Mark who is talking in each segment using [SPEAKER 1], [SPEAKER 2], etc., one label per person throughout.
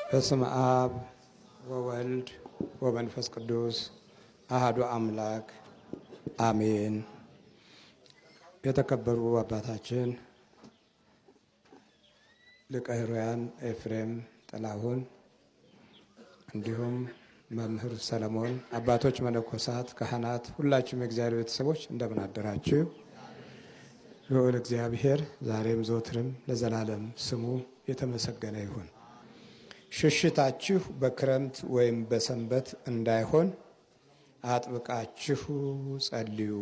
[SPEAKER 1] በስመ አብ ወወልድ ወመንፈስ ቅዱስ አሐዱ አምላክ አሜን። የተከበሩ አባታችን ሊቀ ኅሩያን ኤፍሬም ጥላሁን፣ እንዲሁም መምህር ሰለሞን፣ አባቶች መነኮሳት፣ ካህናት፣ ሁላችሁም የእግዚአብሔር ቤተሰቦች እንደምን አደራችሁ? ልዑል እግዚአብሔር ዛሬም ዘወትርም ለዘላለም ስሙ የተመሰገነ ይሁን። ሽሽታችሁ በክረምት ወይም በሰንበት እንዳይሆን አጥብቃችሁ ጸልዩ።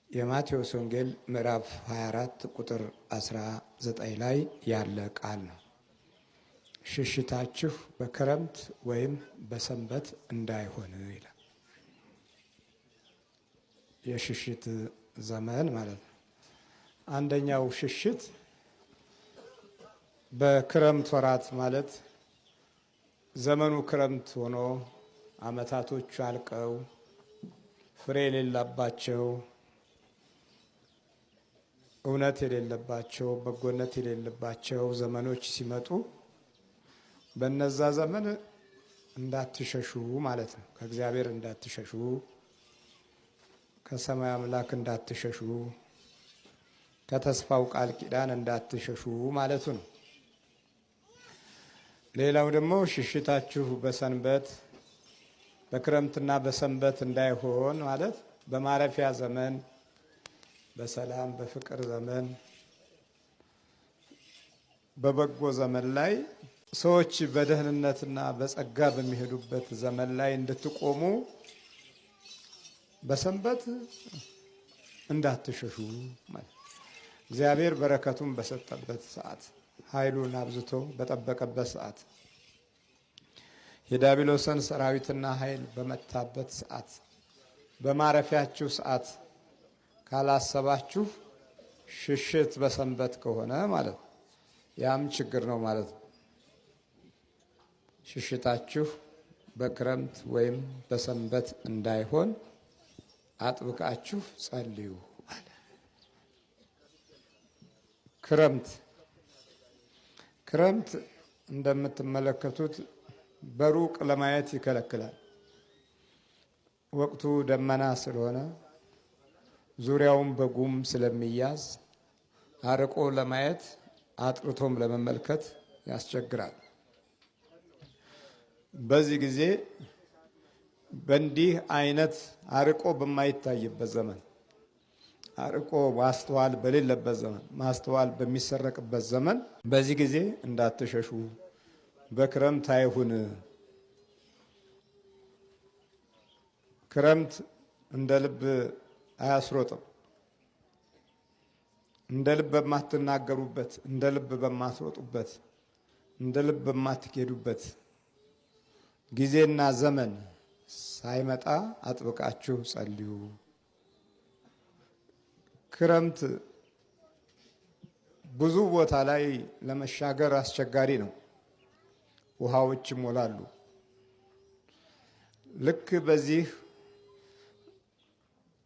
[SPEAKER 1] የማቴዎስ ወንጌል ምዕራፍ 24 ቁጥር 19 ላይ ያለ ቃል ነው። ሽሽታችሁ በክረምት ወይም በሰንበት እንዳይሆን ይላል። የሽሽት ዘመን ማለት ነው። አንደኛው ሽሽት በክረምት ወራት ማለት ዘመኑ ክረምት ሆኖ ዓመታቶቹ አልቀው ፍሬ የሌለባቸው፣ እውነት የሌለባቸው፣ በጎነት የሌለባቸው ዘመኖች ሲመጡ በነዛ ዘመን እንዳትሸሹ ማለት ነው። ከእግዚአብሔር እንዳትሸሹ፣ ከሰማይ አምላክ እንዳትሸሹ፣ ከተስፋው ቃል ኪዳን እንዳትሸሹ ማለቱ ነው። ሌላው ደግሞ ሽሽታችሁ በሰንበት፣ በክረምትና በሰንበት እንዳይሆን ማለት በማረፊያ ዘመን፣ በሰላም በፍቅር ዘመን፣ በበጎ ዘመን ላይ፣ ሰዎች በደህንነትና በጸጋ በሚሄዱበት ዘመን ላይ እንድትቆሙ በሰንበት እንዳትሸሹ ማለት፣ እግዚአብሔር በረከቱን በሰጠበት ሰዓት፣ ኃይሉን አብዝቶ በጠበቀበት ሰዓት፣ የዲያብሎስን ሰራዊትና ኃይል በመታበት ሰዓት፣ በማረፊያችሁ ሰዓት ካላሰባችሁ ሽሽት በሰንበት ከሆነ ማለት ነው። ያም ችግር ነው ማለት ነው። ሽሽታችሁ በክረምት ወይም በሰንበት እንዳይሆን አጥብቃችሁ ጸልዩ አለ። ክረምት፣ ክረምት እንደምትመለከቱት በሩቅ ለማየት ይከለክላል። ወቅቱ ደመና ስለሆነ፣ ዙሪያውን በጉም ስለሚያዝ አርቆ ለማየት አጥርቶም ለመመልከት ያስቸግራል። በዚህ ጊዜ፣ በእንዲህ አይነት አርቆ በማይታይበት ዘመን፣ አርቆ ማስተዋል በሌለበት ዘመን፣ ማስተዋል በሚሰረቅበት ዘመን፣ በዚህ ጊዜ እንዳትሸሹ፣ በክረምት አይሁን። ክረምት እንደ ልብ አያስሮጥም። እንደ ልብ በማትናገሩበት፣ እንደ ልብ በማትሮጡበት፣ እንደ ልብ በማትሄዱበት ጊዜና ዘመን ሳይመጣ አጥብቃችሁ ጸልዩ። ክረምት ብዙ ቦታ ላይ ለመሻገር አስቸጋሪ ነው። ውሃዎች ይሞላሉ። ልክ በዚህ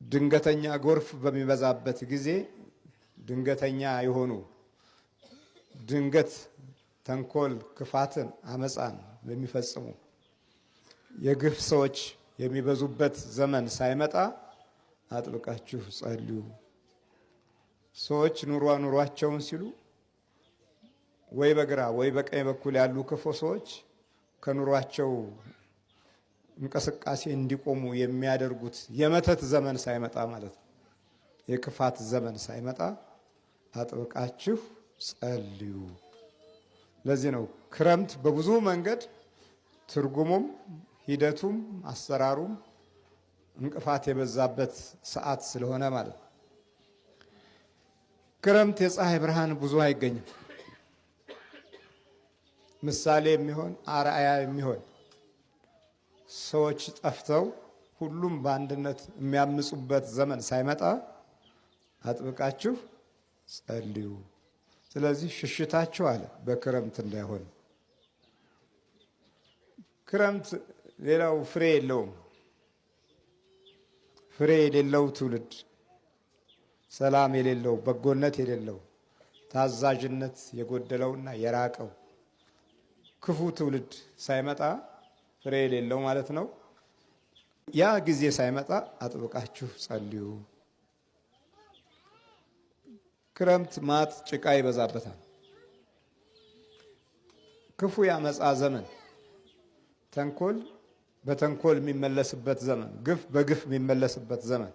[SPEAKER 1] ድንገተኛ ጎርፍ በሚበዛበት ጊዜ ድንገተኛ የሆኑ፣ ድንገት ተንኮል፣ ክፋትን፣ አመፃን በሚፈጽሙ የግፍ ሰዎች የሚበዙበት ዘመን ሳይመጣ አጥብቃችሁ ጸልዩ። ሰዎች ኑሯ ኑሯቸውን ሲሉ ወይ በግራ ወይ በቀኝ በኩል ያሉ ክፉ ሰዎች ከኑሯቸው እንቅስቃሴ እንዲቆሙ የሚያደርጉት የመተት ዘመን ሳይመጣ ማለት ነው። የክፋት ዘመን ሳይመጣ አጥብቃችሁ ጸልዩ። ለዚህ ነው ክረምት በብዙ መንገድ ትርጉሙም ሂደቱም አሰራሩም እንቅፋት የበዛበት ሰዓት ስለሆነ ማለት ነው። ክረምት የፀሐይ ብርሃን ብዙ አይገኝም። ምሳሌ የሚሆን፣ አርአያ የሚሆን ሰዎች ጠፍተው ሁሉም በአንድነት የሚያምፁበት ዘመን ሳይመጣ አጥብቃችሁ ጸልዩ። ስለዚህ ሽሽታችሁ አለ በክረምት እንዳይሆን። ክረምት ሌላው ፍሬ የለውም። ፍሬ የሌለው ትውልድ፣ ሰላም የሌለው፣ በጎነት የሌለው፣ ታዛዥነት የጎደለውና የራቀው፣ ክፉ ትውልድ ሳይመጣ፣ ፍሬ የሌለው ማለት ነው። ያ ጊዜ ሳይመጣ አጥብቃችሁ ጸልዩ። ክረምት ማጥ ጭቃ ይበዛበታል። ክፉ ያመፃ ዘመን፣ ተንኮል በተንኮል የሚመለስበት ዘመን፣ ግፍ በግፍ የሚመለስበት ዘመን፣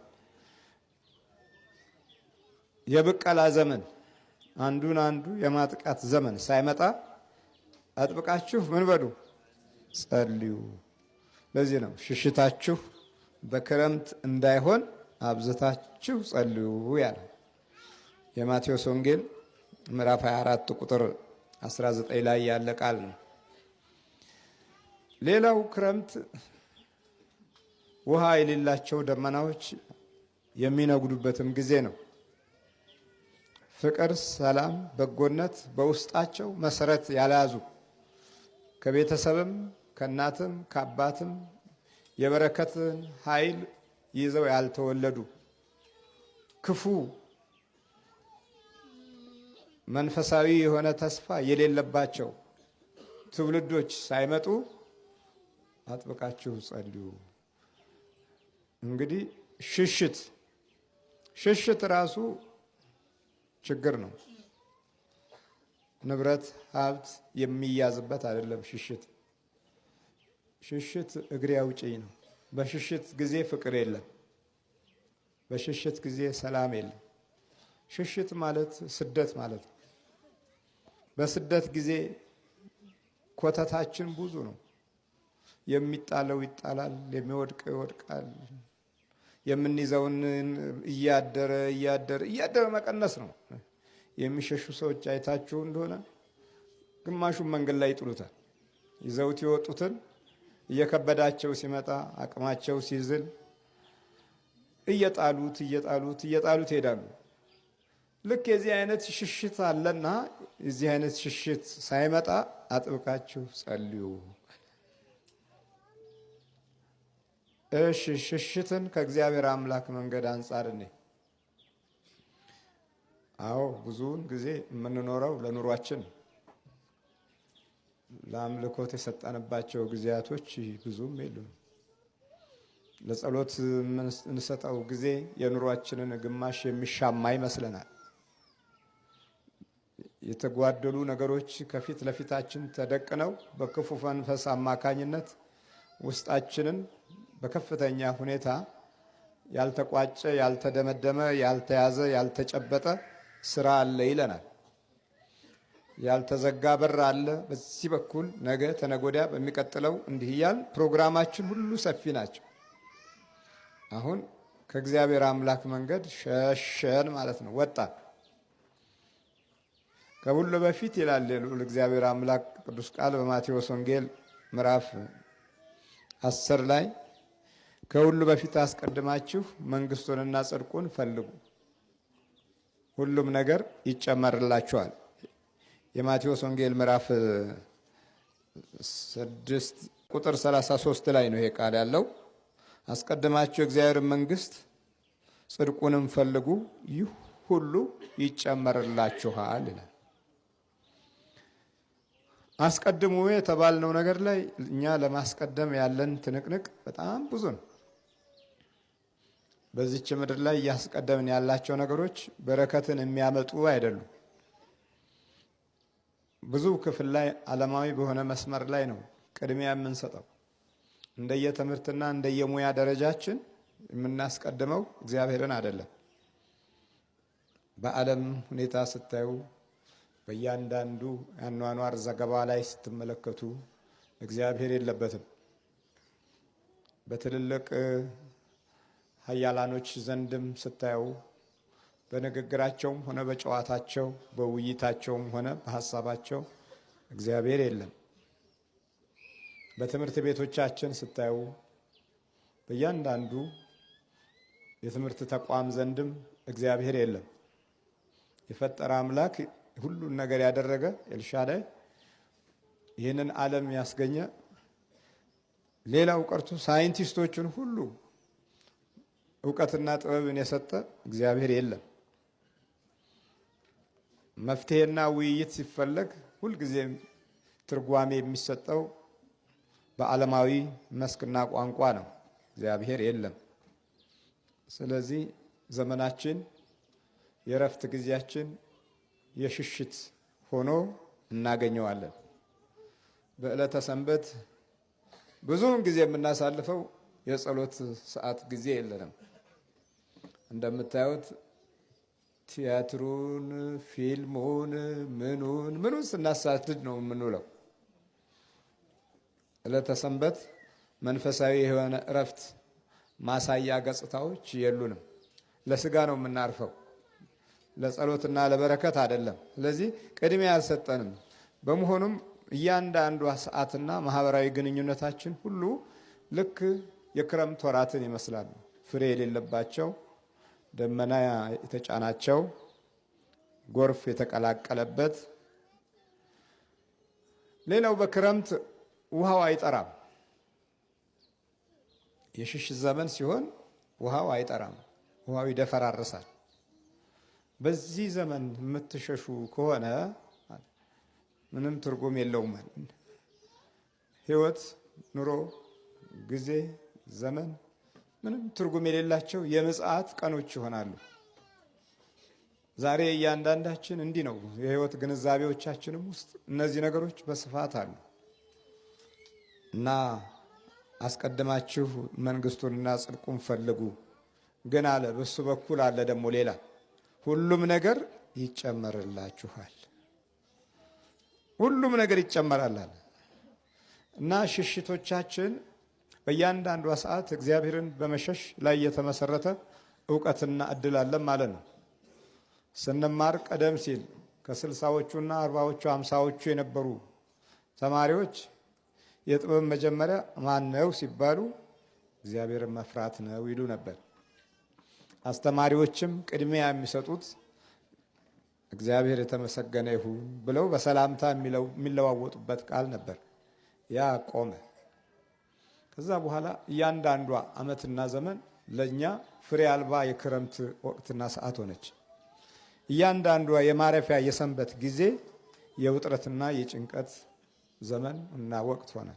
[SPEAKER 1] የብቀላ ዘመን፣ አንዱን አንዱ የማጥቃት ዘመን ሳይመጣ አጥብቃችሁ ምን በሉ? ጸልዩ። ለዚህ ነው ሽሽታችሁ በክረምት እንዳይሆን አብዝታችሁ ጸልዩ ያለ። የማቴዎስ ወንጌል ምዕራፍ 24 ቁጥር 19 ላይ ያለ ቃል ነው። ሌላው ክረምት ውሃ የሌላቸው ደመናዎች የሚነጉዱበትም ጊዜ ነው። ፍቅር፣ ሰላም፣ በጎነት በውስጣቸው መሰረት ያልያዙ፣ ከቤተሰብም ከእናትም ከአባትም የበረከትን ኃይል ይዘው ያልተወለዱ፣ ክፉ መንፈሳዊ የሆነ ተስፋ የሌለባቸው ትውልዶች ሳይመጡ አጥብቃችሁ ጸልዩ። እንግዲህ ሽሽት ሽሽት ራሱ ችግር ነው። ንብረት ሀብት የሚያዝበት አይደለም። ሽሽት ሽሽት እግሬ አውጪኝ ነው። በሽሽት ጊዜ ፍቅር የለም። በሽሽት ጊዜ ሰላም የለም። ሽሽት ማለት ስደት ማለት ነው። በስደት ጊዜ ኮተታችን ብዙ ነው። የሚጣለው ይጣላል፣ የሚወድቀው ይወድቃል። የምንይዘውን እያደረ እያደረ እያደረ መቀነስ ነው። የሚሸሹ ሰዎች አይታችሁ እንደሆነ ግማሹን መንገድ ላይ ይጥሉታል። ይዘውት የወጡትን እየከበዳቸው ሲመጣ፣ አቅማቸው ሲዝል እየጣሉት እየጣሉት እየጣሉት ይሄዳሉ። ልክ የዚህ አይነት ሽሽት አለና የዚህ አይነት ሽሽት ሳይመጣ አጥብቃችሁ ጸልዩ። እሺ፣ ሽሽትን ከእግዚአብሔር አምላክ መንገድ አንጻር እኔ አዎ፣ ብዙውን ጊዜ የምንኖረው ለኑሯችን፣ ለአምልኮት የሰጠንባቸው ጊዜያቶች ብዙም የሉም። ለጸሎት የምንሰጠው ጊዜ የኑሯችንን ግማሽ የሚሻማ ይመስለናል። የተጓደሉ ነገሮች ከፊት ለፊታችን ተደቅነው በክፉ መንፈስ አማካኝነት ውስጣችንን በከፍተኛ ሁኔታ ያልተቋጨ፣ ያልተደመደመ፣ ያልተያዘ፣ ያልተጨበጠ ስራ አለ ይለናል። ያልተዘጋ በር አለ። በዚህ በኩል ነገ ተነጎዲያ በሚቀጥለው እንዲህ እያል ፕሮግራማችን ሁሉ ሰፊ ናቸው። አሁን ከእግዚአብሔር አምላክ መንገድ ሸሸን ማለት ነው፣ ወጣ። ከሁሉ በፊት ይላል የልዑል እግዚአብሔር አምላክ ቅዱስ ቃል በማቴዎስ ወንጌል ምዕራፍ 10 ላይ፣ ከሁሉ በፊት አስቀድማችሁ መንግስቱንና ጽድቁን ፈልጉ፣ ሁሉም ነገር ይጨመርላችኋል። የማቴዎስ ወንጌል ምዕራፍ 6 ቁጥር 33 ላይ ነው ይሄ ቃል ያለው። አስቀድማችሁ የእግዚአብሔር መንግስት ጽድቁንም ፈልጉ፣ ይህ ሁሉ ይጨመርላችኋል ይላል። አስቀድሙ የተባልነው ነገር ላይ እኛ ለማስቀደም ያለን ትንቅንቅ በጣም ብዙ ነው። በዚች ምድር ላይ እያስቀደምን ያላቸው ነገሮች በረከትን የሚያመጡ አይደሉም። ብዙ ክፍል ላይ ዓለማዊ በሆነ መስመር ላይ ነው ቅድሚያ የምንሰጠው። እንደየትምህርትና እንደየሙያ ደረጃችን የምናስቀድመው እግዚአብሔርን አይደለም። በዓለም ሁኔታ ስታዩ፣ በእያንዳንዱ የአኗኗር ዘገባ ላይ ስትመለከቱ እግዚአብሔር የለበትም። በትልልቅ ሀያላኖች ዘንድም ስታዩ በንግግራቸውም ሆነ በጨዋታቸው፣ በውይይታቸውም ሆነ በሀሳባቸው እግዚአብሔር የለም። በትምህርት ቤቶቻችን ስታዩ በእያንዳንዱ የትምህርት ተቋም ዘንድም እግዚአብሔር የለም። የፈጠረ አምላክ፣ ሁሉን ነገር ያደረገ ኤልሻዳይ፣ ይህንን ዓለም ያስገኘ፣ ሌላው ቀርቶ ሳይንቲስቶችን ሁሉ እውቀትና ጥበብን የሰጠ እግዚአብሔር የለም። መፍትሄና ውይይት ሲፈለግ ሁልጊዜም ትርጓሜ የሚሰጠው በዓለማዊ መስክና ቋንቋ ነው። እግዚአብሔር የለም። ስለዚህ ዘመናችን የእረፍት ጊዜያችን የሽሽት ሆኖ እናገኘዋለን። በዕለተ ሰንበት ብዙውን ጊዜ የምናሳልፈው የጸሎት ሰዓት ጊዜ የለንም። እንደምታዩት ቲያትሩን፣ ፊልሙን፣ ምኑን ምኑን ስናሳድድ ነው የምንውለው። ዕለተ ሰንበት መንፈሳዊ የሆነ እረፍት ማሳያ ገጽታዎች የሉንም። ለስጋ ነው የምናርፈው፣ ለጸሎትና ለበረከት አይደለም። ስለዚህ ቅድሚያ አልሰጠንም። በመሆኑም እያንዳንዷ ሰዓትና ማህበራዊ ግንኙነታችን ሁሉ ልክ የክረምት ወራትን ይመስላሉ። ፍሬ የሌለባቸው፣ ደመና የተጫናቸው፣ ጎርፍ የተቀላቀለበት። ሌላው በክረምት ውሃው አይጠራም። የሽሽት ዘመን ሲሆን ውሃው አይጠራም፣ ውሃው ይደፈራርሳል። በዚህ ዘመን የምትሸሹ ከሆነ ምንም ትርጉም የለውም። ሕይወት፣ ኑሮ፣ ጊዜ፣ ዘመን ምንም ትርጉም የሌላቸው የምጽአት ቀኖች ይሆናሉ። ዛሬ እያንዳንዳችን እንዲህ ነው። የሕይወት ግንዛቤዎቻችንም ውስጥ እነዚህ ነገሮች በስፋት አሉ እና አስቀድማችሁ መንግስቱንና ጽድቁን ፈልጉ። ግን አለ በሱ በኩል አለ ደግሞ ሌላ ሁሉም ነገር ይጨመርላችኋል። ሁሉም ነገር ይጨመራል አለ እና ሽሽቶቻችን በእያንዳንዷ ሰዓት እግዚአብሔርን በመሸሽ ላይ የተመሰረተ እውቀትና እድል አለን ማለት ነው። ስንማር ቀደም ሲል ከስልሳዎቹና አርባዎቹ 50ዎቹ የነበሩ ተማሪዎች የጥበብ መጀመሪያ ማን ነው ሲባሉ እግዚአብሔርን መፍራት ነው ይሉ ነበር። አስተማሪዎችም ቅድሚያ የሚሰጡት እግዚአብሔር የተመሰገነ ይሁን ብለው በሰላምታ የሚለዋወጡበት ቃል ነበር። ያ ቆመ። ከዛ በኋላ እያንዳንዷ ዓመትና ዘመን ለእኛ ፍሬ አልባ የክረምት ወቅትና ሰዓት ሆነች። እያንዳንዷ የማረፊያ የሰንበት ጊዜ የውጥረትና የጭንቀት ዘመን እና ወቅት ሆነ።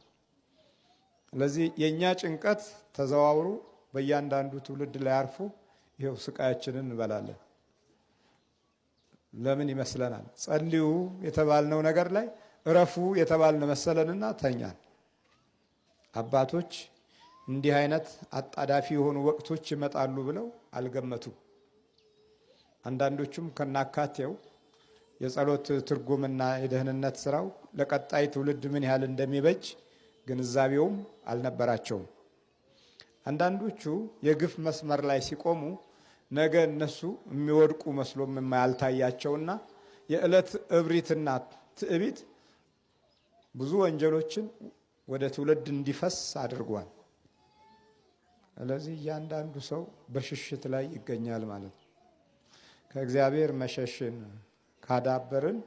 [SPEAKER 1] ስለዚህ የእኛ ጭንቀት ተዘዋውሮ በእያንዳንዱ ትውልድ ላይ አርፎ ይኸው ስቃያችንን እንበላለን። ለምን ይመስለናል? ጸልዩ የተባልነው ነገር ላይ እረፉ የተባልን መሰለንና ተኛን። አባቶች እንዲህ አይነት አጣዳፊ የሆኑ ወቅቶች ይመጣሉ ብለው አልገመቱም። አንዳንዶቹም ከናካቴው የጸሎት ትርጉምና የደህንነት ስራው ለቀጣይ ትውልድ ምን ያህል እንደሚበጅ ግንዛቤውም አልነበራቸውም። አንዳንዶቹ የግፍ መስመር ላይ ሲቆሙ ነገ እነሱ የሚወድቁ መስሎም የማያልታያቸውና የዕለት እብሪትና ትዕቢት ብዙ ወንጀሎችን ወደ ትውልድ እንዲፈስ አድርጓል። ስለዚህ እያንዳንዱ ሰው በሽሽት ላይ ይገኛል ማለት ነው። ከእግዚአብሔር መሸሽን ካዳበርን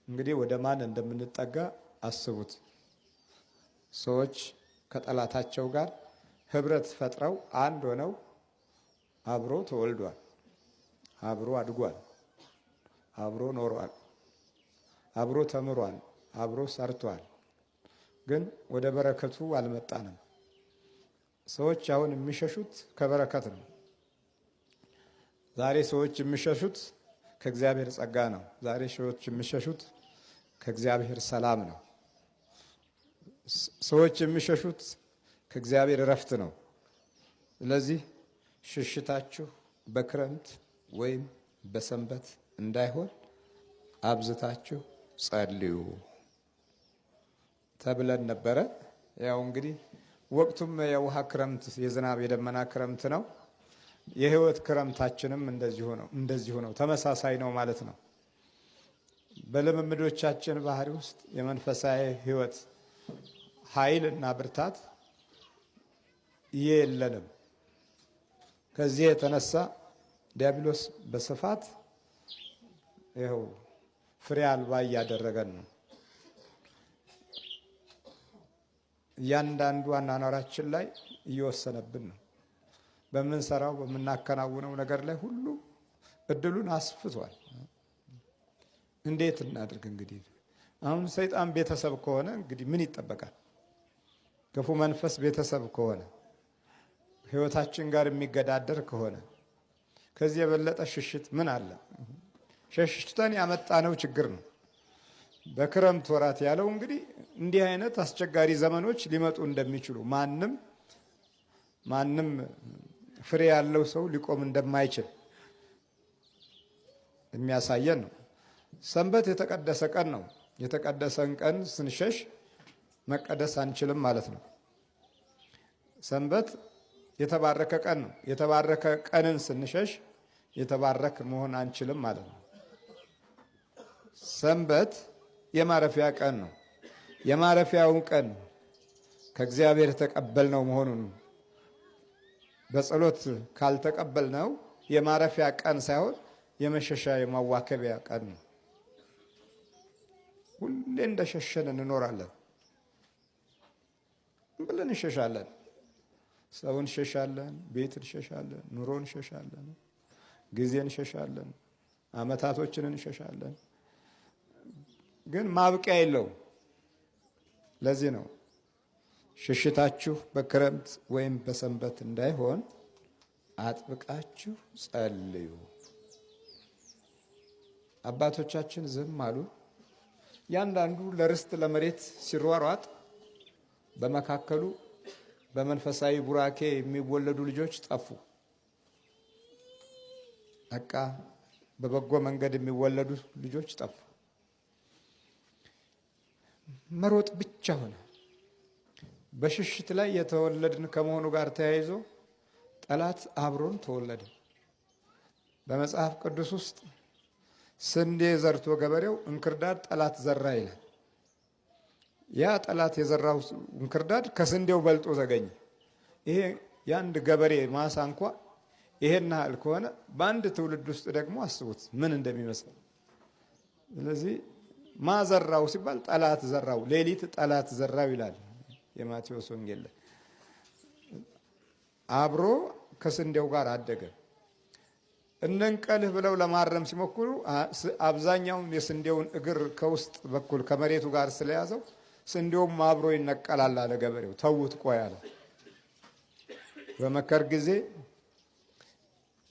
[SPEAKER 1] እንግዲህ ወደ ማን እንደምንጠጋ አስቡት። ሰዎች ከጠላታቸው ጋር ህብረት ፈጥረው አንድ ሆነው አብሮ ተወልዷል፣ አብሮ አድጓል፣ አብሮ ኖሯል፣ አብሮ ተምሯል፣ አብሮ ሰርቷል። ግን ወደ በረከቱ አልመጣንም። ሰዎች አሁን የሚሸሹት ከበረከት ነው። ዛሬ ሰዎች የሚሸሹት ከእግዚአብሔር ጸጋ ነው። ዛሬ ሰዎች የሚሸሹት ከእግዚአብሔር ሰላም ነው። ሰዎች የሚሸሹት ከእግዚአብሔር እረፍት ነው። ስለዚህ ሽሽታችሁ በክረምት ወይም በሰንበት እንዳይሆን አብዝታችሁ ጸልዩ ተብለን ነበረ። ያው እንግዲህ ወቅቱም የውሃ ክረምት፣ የዝናብ የደመና ክረምት ነው። የህይወት ክረምታችንም እንደዚሁ ነው፣ ተመሳሳይ ነው ማለት ነው። በልምምዶቻችን ባህሪ ውስጥ የመንፈሳዊ ህይወት ኃይል እና ብርታት የለንም። ከዚህ የተነሳ ዲያብሎስ በስፋት ይኸው ፍሬ አልባ እያደረገን ነው። እያንዳንዱ አኗኗራችን ላይ እየወሰነብን ነው። በምንሰራው በምናከናውነው ነገር ላይ ሁሉ እድሉን አስፍቷል። እንዴት እናድርግ እንግዲህ? አሁን ሰይጣን ቤተሰብ ከሆነ እንግዲህ ምን ይጠበቃል? ክፉ መንፈስ ቤተሰብ ከሆነ፣ ሕይወታችን ጋር የሚገዳደር ከሆነ ከዚህ የበለጠ ሽሽት ምን አለ? ሸሽተን ያመጣነው ችግር ነው። በክረምት ወራት ያለው እንግዲህ እንዲህ አይነት አስቸጋሪ ዘመኖች ሊመጡ እንደሚችሉ፣ ማንም ማንም ፍሬ ያለው ሰው ሊቆም እንደማይችል የሚያሳየን ነው። ሰንበት የተቀደሰ ቀን ነው። የተቀደሰን ቀን ስንሸሽ መቀደስ አንችልም ማለት ነው። ሰንበት የተባረከ ቀን ነው። የተባረከ ቀንን ስንሸሽ የተባረክ መሆን አንችልም ማለት ነው። ሰንበት የማረፊያ ቀን ነው። የማረፊያውን ቀን ከእግዚአብሔር የተቀበልነው መሆኑን በጸሎት ካልተቀበልነው የማረፊያ ቀን ሳይሆን የመሸሻ የማዋከቢያ ቀን ነው። ሁሌ እንደሸሸን እንኖራለን ብለን እንሸሻለን። ሰው እንሸሻለን፣ ቤት እንሸሻለን፣ ኑሮ እንሸሻለን፣ ጊዜ እንሸሻለን፣ አመታቶችን እንሸሻለን። ግን ማብቂያ የለውም። ለዚህ ነው ሽሽታችሁ በክረምት ወይም በሰንበት እንዳይሆን አጥብቃችሁ ጸልዩ። አባቶቻችን ዝም አሉ። ያንዳንዱ ለርስት ለመሬት ሲሯሯጥ በመካከሉ በመንፈሳዊ ቡራኬ የሚወለዱ ልጆች ጠፉ። በቃ በበጎ መንገድ የሚወለዱ ልጆች ጠፉ። መሮጥ ብቻ ሆነ። በሽሽት ላይ የተወለድን ከመሆኑ ጋር ተያይዞ ጠላት አብሮን ተወለደ። በመጽሐፍ ቅዱስ ውስጥ ስንዴ ዘርቶ ገበሬው እንክርዳድ ጠላት ዘራ ይላል። ያ ጠላት የዘራው እንክርዳድ ከስንዴው በልጦ ተገኘ። ይሄ የአንድ ገበሬ ማሳ እንኳ ይሄን ያህል ከሆነ በአንድ ትውልድ ውስጥ ደግሞ አስቡት ምን እንደሚመስል። ስለዚህ ማዘራው ሲባል ጠላት ዘራው፣ ሌሊት ጠላት ዘራው ይላል የማቴዎስ ወንጌል ላይ። አብሮ ከስንዴው ጋር አደገ። እንንቀልህ ብለው ለማረም ሲሞክሩ አብዛኛውን የስንዴውን እግር ከውስጥ በኩል ከመሬቱ ጋር ስለያዘው ስንዴውም አብሮ ይነቀላል አለ ገበሬው። ተዉት ቆይ አለ። በመከር ጊዜ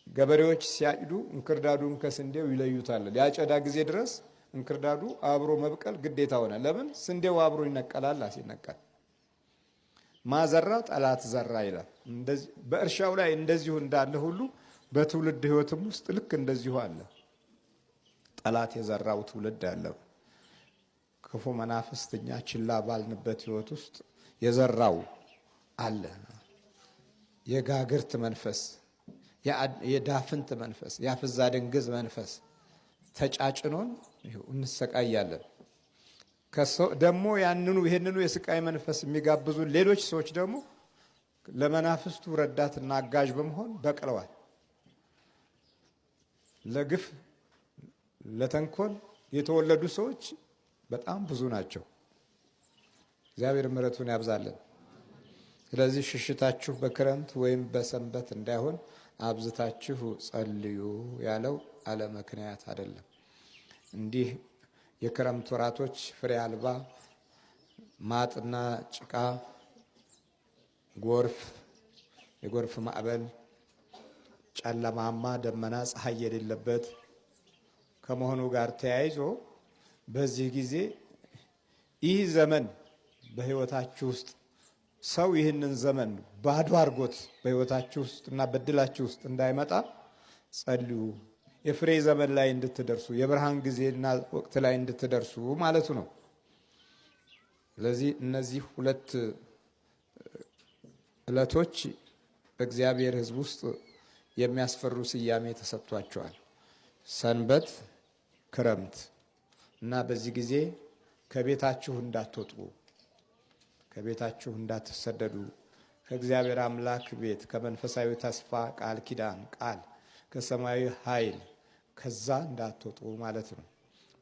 [SPEAKER 1] ገበሬዎች ሲያጭዱ እንክርዳዱን ከስንዴው ይለዩታል። ያጨዳ ጊዜ ድረስ እንክርዳዱ አብሮ መብቀል ግዴታ ሆነ። ለምን? ስንዴው አብሮ ይነቀላል። ሲነቀል ማዘራ ጠላት ዘራ ይላል። በእርሻው ላይ እንደዚሁ እንዳለ ሁሉ በትውልድ ሕይወትም ውስጥ ልክ እንደዚሁ አለ። ጠላት የዘራው ትውልድ አለ። ክፉ መናፍስት እኛ ችላ ባልንበት ሕይወት ውስጥ የዘራው አለ። የጋግርት መንፈስ፣ የዳፍንት መንፈስ፣ የአፍዛ ድንግዝ መንፈስ ተጫጭኖን እንሰቃያለን። ደግሞ ያንኑ ይህንኑ የስቃይ መንፈስ የሚጋብዙ ሌሎች ሰዎች ደግሞ ለመናፍስቱ ረዳትና አጋዥ በመሆን በቅለዋል። ለግፍ ለተንኮል የተወለዱ ሰዎች በጣም ብዙ ናቸው። እግዚአብሔር ምሕረቱን ያብዛልን። ስለዚህ ሽሽታችሁ በክረምት ወይም በሰንበት እንዳይሆን አብዝታችሁ ጸልዩ ያለው አለ ምክንያት አይደለም። እንዲህ የክረምት ወራቶች ፍሬ አልባ ማጥና ጭቃ፣ ጎርፍ፣ የጎርፍ ማዕበል፣ ጨለማማ ደመና፣ ፀሐይ የሌለበት ከመሆኑ ጋር ተያይዞ በዚህ ጊዜ ይህ ዘመን በሕይወታችሁ ውስጥ ሰው ይህንን ዘመን ባዶ አድርጎት በሕይወታችሁ ውስጥ እና በድላችሁ ውስጥ እንዳይመጣ ጸልዩ። የፍሬ ዘመን ላይ እንድትደርሱ፣ የብርሃን ጊዜና ወቅት ላይ እንድትደርሱ ማለቱ ነው። ስለዚህ እነዚህ ሁለት ዕለቶች በእግዚአብሔር ሕዝብ ውስጥ የሚያስፈሩ ስያሜ ተሰጥቷቸዋል። ሰንበት፣ ክረምት እና በዚህ ጊዜ ከቤታችሁ እንዳትወጡ፣ ከቤታችሁ እንዳትሰደዱ፣ ከእግዚአብሔር አምላክ ቤት ከመንፈሳዊ ተስፋ ቃል ኪዳን ቃል ከሰማያዊ ኃይል ከዛ እንዳትወጡ ማለት ነው።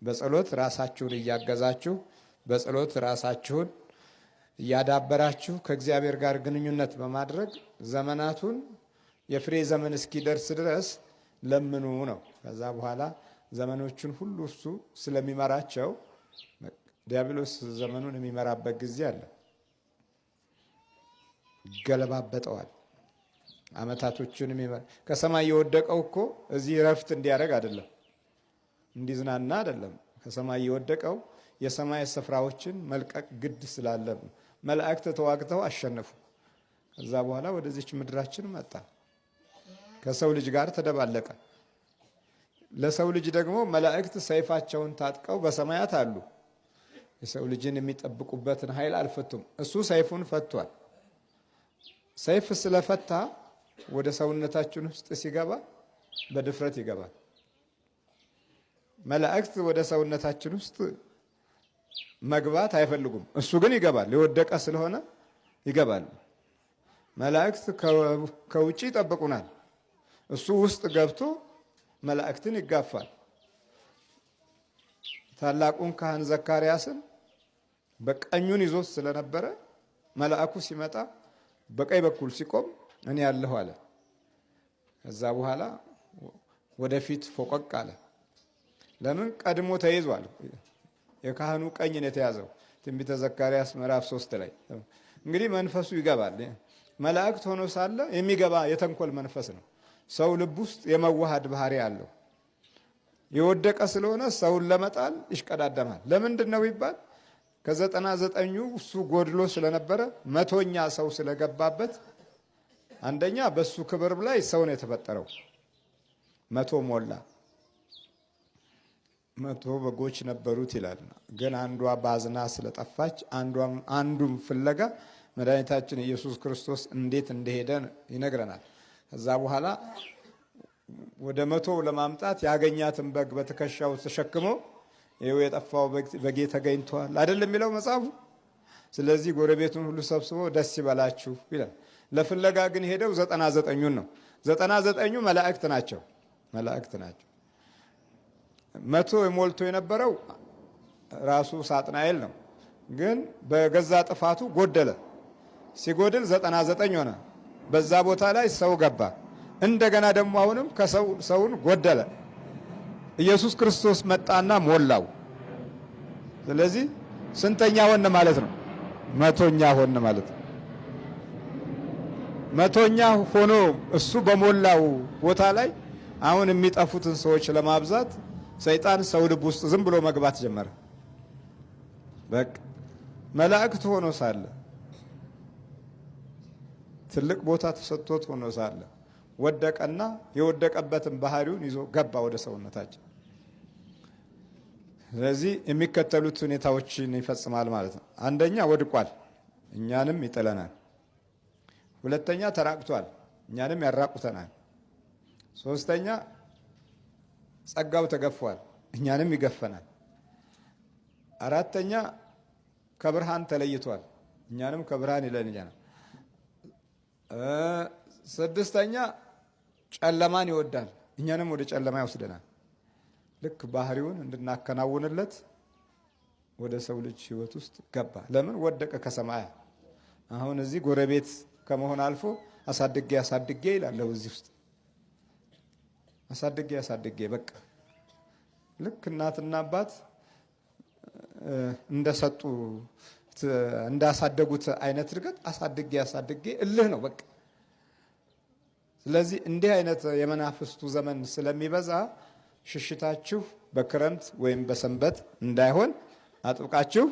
[SPEAKER 1] በጸሎት ራሳችሁን እያገዛችሁ፣ በጸሎት ራሳችሁን እያዳበራችሁ፣ ከእግዚአብሔር ጋር ግንኙነት በማድረግ ዘመናቱን የፍሬ ዘመን እስኪደርስ ድረስ ለምኑ ነው። ከዛ በኋላ ዘመኖቹን ሁሉ እሱ ስለሚመራቸው ዲያብሎስ ዘመኑን የሚመራበት ጊዜ አለ። ገለባበጠዋል። አመታቶቹን ከሰማይ የወደቀው እኮ እዚህ እረፍት እንዲያደርግ አይደለም፣ እንዲዝናና አይደለም። ከሰማይ የወደቀው የሰማይ ስፍራዎችን መልቀቅ ግድ ስላለ መላእክት ተዋግተው አሸነፉ። ከዛ በኋላ ወደዚች ምድራችን መጣ። ከሰው ልጅ ጋር ተደባለቀ። ለሰው ልጅ ደግሞ መላእክት ሰይፋቸውን ታጥቀው በሰማያት አሉ። የሰው ልጅን የሚጠብቁበትን ኃይል አልፈቱም። እሱ ሰይፉን ፈቷል። ሰይፍ ስለፈታ ወደ ሰውነታችን ውስጥ ሲገባ በድፍረት ይገባል። መላእክት ወደ ሰውነታችን ውስጥ መግባት አይፈልጉም። እሱ ግን ይገባል። የወደቀ ስለሆነ ይገባል። መላእክት ከውጭ ይጠብቁናል። እሱ ውስጥ ገብቶ መላእክትን ይጋፋል። ታላቁን ካህን ዘካርያስን በቀኙን ይዞት ስለነበረ መልአኩ ሲመጣ በቀኝ በኩል ሲቆም እኔ ያለሁ አለ። ከዛ በኋላ ወደፊት ፎቀቅ አለ። ለምን? ቀድሞ ተይዟል። የካህኑ ቀኝ ነው የተያዘው። ትንቢተ ዘካርያስ ምዕራፍ 3 ላይ እንግዲህ መንፈሱ ይገባል። መላእክት ሆኖ ሳለ የሚገባ የተንኮል መንፈስ ነው። ሰው ልብ ውስጥ የመዋሃድ ባህሪ አለው። የወደቀ ስለሆነ ሰውን ለመጣል ይሽቀዳደማል። ለምንድን ነው ቢባል ከ99ኙ እሱ ጎድሎ ስለነበረ 100ኛ ሰው ስለገባበት፣ አንደኛ በሱ ክብር ላይ ሰው ነው የተፈጠረው። 100 ሞላ። 100 በጎች ነበሩት ይላል። ግን አንዷ ባዝና ስለጠፋች አንዱም ፍለጋ መድኃኒታችን ኢየሱስ ክርስቶስ እንዴት እንደሄደ ይነግረናል። ከዛ በኋላ ወደ 100 ለማምጣት ያገኛትን በግ በትከሻው ተሸክሞ ይኸው የጠፋው በጌ ተገኝቷል አይደለም የሚለው መጽሐፉ። ስለዚህ ጎረቤቱን ሁሉ ሰብስቦ ደስ ይበላችሁ ይላል። ለፍለጋ ግን ሄደው 99ኙን ነው። 99ኙ መላእክት ናቸው፣ መላእክት ናቸው። 100 ሞልቶ የነበረው ራሱ ሳጥናኤል ነው። ግን በገዛ ጥፋቱ ጎደለ። ሲጎድል 99 ሆነ። በዛ ቦታ ላይ ሰው ገባ። እንደገና ደግሞ አሁንም ከሰው ሰውን ጎደለ። ኢየሱስ ክርስቶስ መጣና ሞላው። ስለዚህ ስንተኛ ሆነ ማለት ነው? 100ኛ ሆነ ማለት ነው። 100ኛ ሆኖ እሱ በሞላው ቦታ ላይ አሁን የሚጠፉትን ሰዎች ለማብዛት ሰይጣን ሰው ልብ ውስጥ ዝም ብሎ መግባት ጀመረ። በቃ መላእክት ሆኖ ሳለ ትልቅ ቦታ ተሰጥቶት ሆኖ ሳለ ወደቀና የወደቀበትን ባህሪውን ይዞ ገባ ወደ ሰውነታችን። ስለዚህ የሚከተሉት ሁኔታዎችን ይፈጽማል ማለት ነው። አንደኛ ወድቋል፣ እኛንም ይጥለናል። ሁለተኛ ተራቅቷል፣ እኛንም ያራቁተናል። ሶስተኛ ጸጋው ተገፏል፣ እኛንም ይገፈናል። አራተኛ ከብርሃን ተለይቷል፣ እኛንም ከብርሃን ይለየናል። ስድስተኛ ጨለማን ይወዳል፣ እኛንም ወደ ጨለማ ይወስደናል። ልክ ባህሪውን እንድናከናውንለት ወደ ሰው ልጅ ሕይወት ውስጥ ገባ። ለምን ወደቀ ከሰማያ። አሁን እዚህ ጎረቤት ከመሆን አልፎ አሳድጌ አሳድጌ ይላለሁ። እዚህ ውስጥ አሳድጌ አሳድጌ በቃ ልክ እናትና አባት እንደሰጡ እንዳሳደጉት አይነት እድገት አሳድጌ አሳድጌ እልህ ነው በቃ። ስለዚህ እንዲህ አይነት የመናፍስቱ ዘመን ስለሚበዛ ሽሽታችሁ በክረምት ወይም በሰንበት እንዳይሆን አጥብቃችሁ